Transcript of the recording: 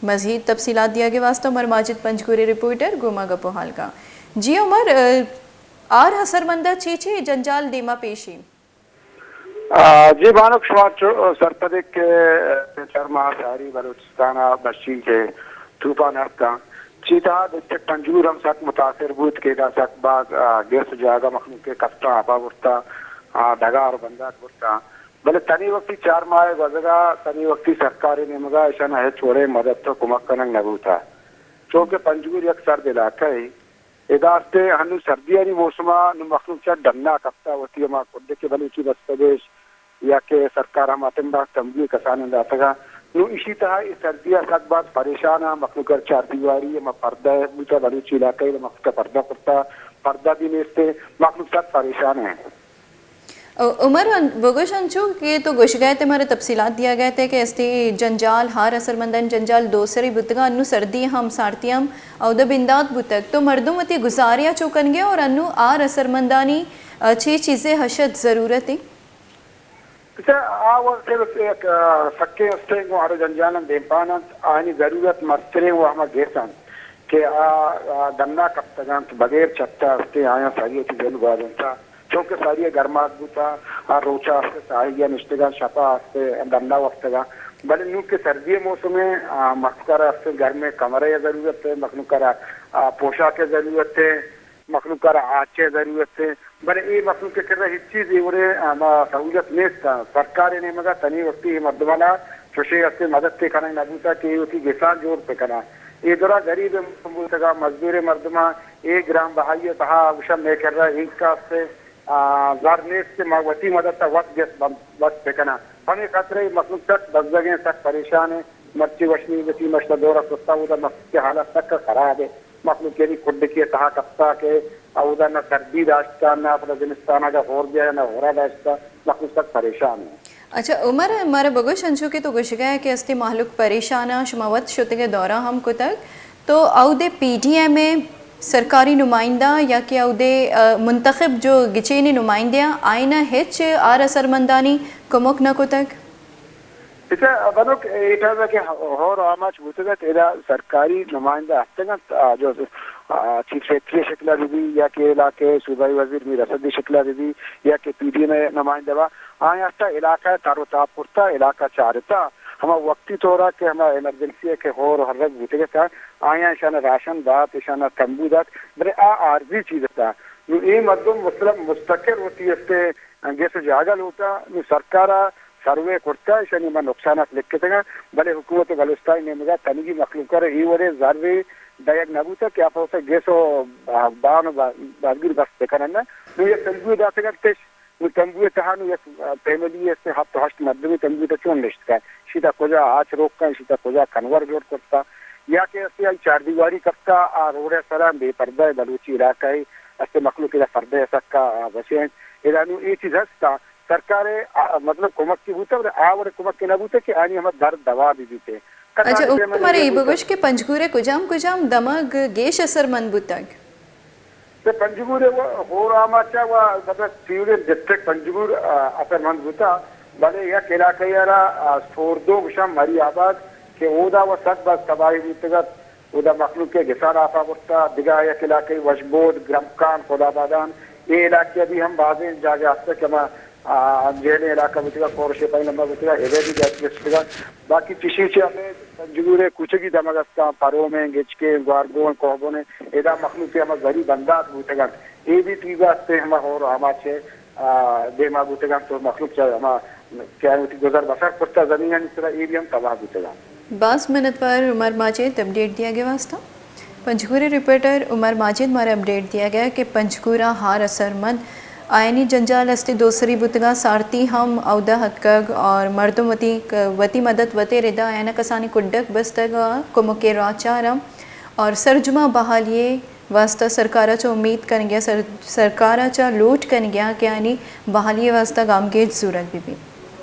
مزید تفصیلات دیگ ءِ واستہ عمر ماجد پنجگور ءِ رپورٹر گوں ما گپ ءُ ہال کاں۔ جی عمر، ءَ، آر اثرمندا چی چی جنجال دیما پیشی؟ آ، جی بانک، شما چو سرپدے کہ چار ماہ ساری بلوچستان ءَ بشی کہ طوفان اتکاں، چی تہا ڈسٹرکٹ پنجگور ہم سک متاثر بوت کہ ادا سک باز، آ، گس جاگہ مخلوق ءِ کستاں آپا برتا، آ، ڈگار ءُ بندات برتا۔ بلے تنی وقتی چار ماہ گوزگا، تنی وقتی سرکار ءِ نیمگا اشان ہچ وڑیں مدد ءُ کمک کنگ نہ بوتا۔ چونکہ پنجگور یک سرد علاقہ ءِ، ادا استے ہنو سردیانی موسم ءَ نو مخلوق چہ ڈنا کپتا، وتی ہما کڈ کہ بلوچی بستگش یا کہ سرکار ہما ٹائم ءَ تمبوئے کسانیں داتگا۔ نو اشی تہا اے سردی ءَ سک باز پریشان ءَ، مخلوق ءَ چاردیواری ہما پردہ بوتا، بلوچی علاقہ ءَ مخلوق ءَ پردہ کرتا، پردہ بھی نیستے، مخلوق سک پریشان ءَ۔ او، عمر، بگوش انچو کہ تو گوشگا ئے، مارا تفصیلات دیگا ئے کہ استی جنجال، ہار اثرمندانی جنجال دو سری بوتگا، انو سردی ہم، سارتی ہم اودا بندات بوتگ۔ تو مردم وتی گزاریا چو کنگے اور انو ہار اثرمندانی، ءَ، چی چیزے ہشت ضرورت ایں؟ اچھا، آ وقت یک، ءَ، سکیں استیں گوں ہر جنجال انت، دیمپان انت، آنی ضرورت مستریں و ہما گیس انت کہ آ، آ، ڈنا کپتگ انت، بغیر چھت ءَ استیں، آیاں ساری ءَ چہ جہل گوازینتا۔ چونکہ ساری ءَ گرماگ بوتا، آ روچا است ساہگی ءَ نشتگاں، شپا است ڈنا وپتگاں۔ بلے نوں کہ سردی ءِ موسم ءَ، آ، مخلوق ءَ را است گرمیں کمرے ءِ ضرورت ءِ، مخلوق ءَ را، آ، پوشاک ءِ ضرورت ءِ، مخلوق ءَ را آچ ءِ ضرورت ءِ۔ بلے اے مخلوق ءِ کرا ہچ چیز اے وڑیں، آ، ہما سہولت نیست۔ سرکار ءِ نیمگا تنی وقتی اے مردمانا چوشیں است مدد تے کنگ نہ بوتا کہ اے وتی گسان جوڑ بکناں۔ اے درا غریب مردم بوتگاں، مزدوریں مردماں، اے گران بہائی ءِ تہا گوشاں مئے کرا اینکا است، آ، زر نیست کہ ما وتی مدد ءَ وت گس بند، وت بکناں۔ ہمے خاطر ءَ مخلوق سک بزگیں، سک پریشان ایں۔ مرچی وشنی وتی مشت ءِ دور ءَ کتا، اودا مخلوق ءِ حالت سک خراب ایں۔ مخلوق یعنی کڈکی ءِ تہا کپتا کہ اودا نہ سردی داشتا، نہ پدا زمستان ءَ اگاں ہور بیا نہ ہورا داشتا، مخلوق سک پریشان ایں۔ اچھا عمر، مارا بگوش، انچو کہ تو گوشگا ئے کہ استی مہلوک پریشان آں، شما وت شتگ ءُ دورہ ہم کتگ، تو اودے پی ڈی ایم ءِ سرکاری نمائندہ یا کہ اودے، ءَ، منتخب جو گچینی نمائندہ آں، آئینا ہچ ہار اثرمندانی کمک نہ کتگ؟ اچھا بنوک، اے ٹائم کہ ہور آماچ بوتگ ات، ادا سرکاری نمائندہ ہستگ انت، آ، جو، آ، چیف سیکرٹری شکل ءَ بہ بی یا کہ علاقے صوبائی وزیر میر اسد شکل ءَ بہ بی یا کہ پی ڈی ایم ءِ نمائندہ با، آیاں ہستا علاقہ ءِ تر و تاب کرتا، علاقہ چارتا، ہما وقتی طور ءَ کہ ہما ایمرجنسی ءَ کہ ہور ہرگ بوتگ ات، آیاں اشان ءَ راشن دات، اشان ءَ تمبو دات، بلے آ عارضی چیز ات۔ نوں اے مردم مثلاً مستقر وتی است گس جاگہ لوٹا، نوں سرکار ءَ سروے کرتا، اشانی ہما نقصانات لکھتگاں، بلے حکومت بلوچستان ءِ نیمگا تنیگی مخلوق ءَ را اے وڑیں زرے دئیگ نہ بوتا کہ آ پہ وت گس و بان و بازگیر بس بکنن۔ نوں یک تمبوے داتگ اتش، نوں تمبو ءِ تہا نوں یک، آ، فیملی است، ہپت ہشت مردمی تمبو ءِ تہا چون نشتگ انت؟ اشی تہا کجا آچ روک کنت؟ اشی تہا کجا کنور جوڑ کرتا؟ یا کہ است آئی چاردیواری کپتا، آ روڈ ءِ سرا بے پردہ بلوچی علاقہ ءِ است مخلوق ادا پردہ ءِ سکا، آ، وشیں۔ ادا نوں اے چیز ہستا، سرکار ءِ، آ، مطلب کمک کی بوتا، بلے آ وڑ کمک کی نہ بوتا کہ آنی ہما درد دوا بہ بیت۔ اچھا، عمر، مارا اے بگوش کہ پنجگور ءِ کجام کجام دمگ گیش اثرمند بوتگ؟ تو پنجگور ءِ و ہور آماچ ءَ و مطلب تیوگیں ڈسٹرکٹ پنجگور، آ، اثرمند بوتا، بلے یک علاقہ ءَ را، آ، سوردو گوشاں مری آباد کہ اودا و سک باز تباہی بوتگ ات، اودا مخلوق ءِ گسان آپا برتا، دگہ یک علاقہ وشبود، گرمکان، خدابادان، اے علاقہ بھی ہم بازیں جاگہ ہست کہ ہما آ، جہلیں علاقہ بوتگا، کور شیپائی لمبا بوتگا، ہیوے بھی گیس گشتگا۔ باقی چشی چہ ہمیں پنجگور ءِ کوچگی دمگ استاں، پرومیں، گچکیں، گوارگون، کوہبونیں، ادا مخلوق ہما زری بندات بوتگنت۔ اے بھی تیزا استے ہما ہور آماچ ءِ، آ، دیما بوتگنت تو مخلوق چہ ہما کہ آئی وتی گزر بسر کرتا زمینانی سرا، اے بھی ہم تباہ بوتگنت۔ باز منتوار عمر ماجد اپڈیٹ دیگ ءِ واسطہ۔ پنجگور ءِ رپورٹر عمر ماجد مارا اپڈیٹ دیگ ءَ کہ پنجگور ءَ ہار اثرمند آیانی جنجال استے دوسری بوتگاں، سارتی ہم اودا اتکگ اور مردم وتی، وتی مدد وتے ردا آیانا کسانی کڈک بستگ ءُ کمکے راہ چارم اور سرجما بحالی واسطہ سرکار ءَ چہ امیت کنگیا، سر-، سرکار ءَ چہ لوٹ کنگیا کہ آیانی بحالی واسطہ گامگیج زورگ بہ بیت۔